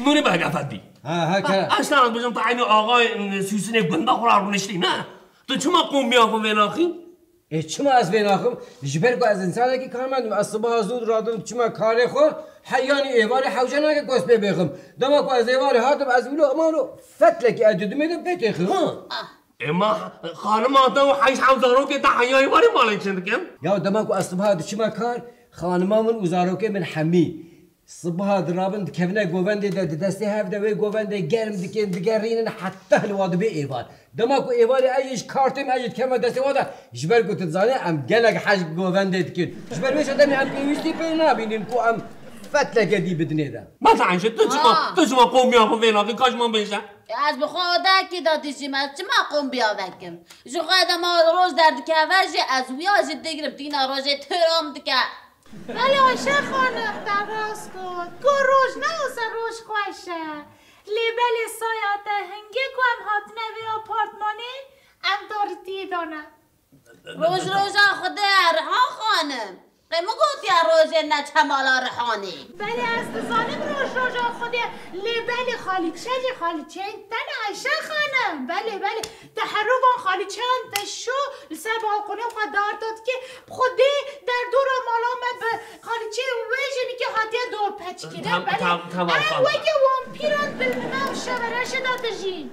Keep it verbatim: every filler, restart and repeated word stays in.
Nûrî Beg Efendî. Ha, ha, kere. Ez sana dibêjim, tu eynî axayê, e, Sûsinê gunda xwe re rûniştî, ne? Tu çima qombiya xwe vênaxî? Ê, çima ez vênaxim? Ji ber ku ez însanekî karmend im. Ez sibaha zû diradim, diçime karê xwe, he, yanî êvarê hewce nake ku ez pê bêxim. Dema ku ez êvarê hatim, ez wilo emano fetlekî ez didimê de pê têxim. Ha. Ema xanima te û heyş ew zarokê te heya êvarê malê çi dikin? Ya dema ku ez sibaha diçime kar, xanima min û zarokê min hemî sibaha dirabin, dikevine govendê de, di destê hev de wê govendê germ dikin, digerînin heta hilwa dibe êvar. Dema ku êvarê ez jî ji kar têm, ez jî dikevime destê wan de, ji ber ku tu dizanî em gelek hej govendê dikin. Ji ber wê şetemê em pêwîstî pê nabînin ku em fetleke dî bidinê de. Mete Ayşe, tu çima, Aa. tu çima qombiya xwe vênaxî, ka ji min bêje? Ez bi xwe odeyekê de dijîm, ez çima qombiya vekim? Ji xwe dema roj derdikeve jî ez wiya jî digrim, tîna rojê têram dike. Belê Ayşe xanim, te rast got. Ku roj ne wisa roj xweş e. Lê belê saya te hingê ku em hatine vê apartmanê, em daritiyê dane. Roj roja Xwedê ye Rihan xanim. Qey min gotiye rojê neçe mala Rihanê. Belê ez dizanim roj roja Xwedê ye. Lê belê xalîçe jî xalîçeyên te ne Ayşe xanim. Belê, belê. Te herû van xalîçeyan te şo li ser balkonê xwe darda dike. Bi Xwedê derdora mala me bi xalîçeyê wê jinikê hatiye dorpeçkirin. Tam-, Belê tam-, tamam, em tamam. weke wampîran di nava şevereşê de dijîn.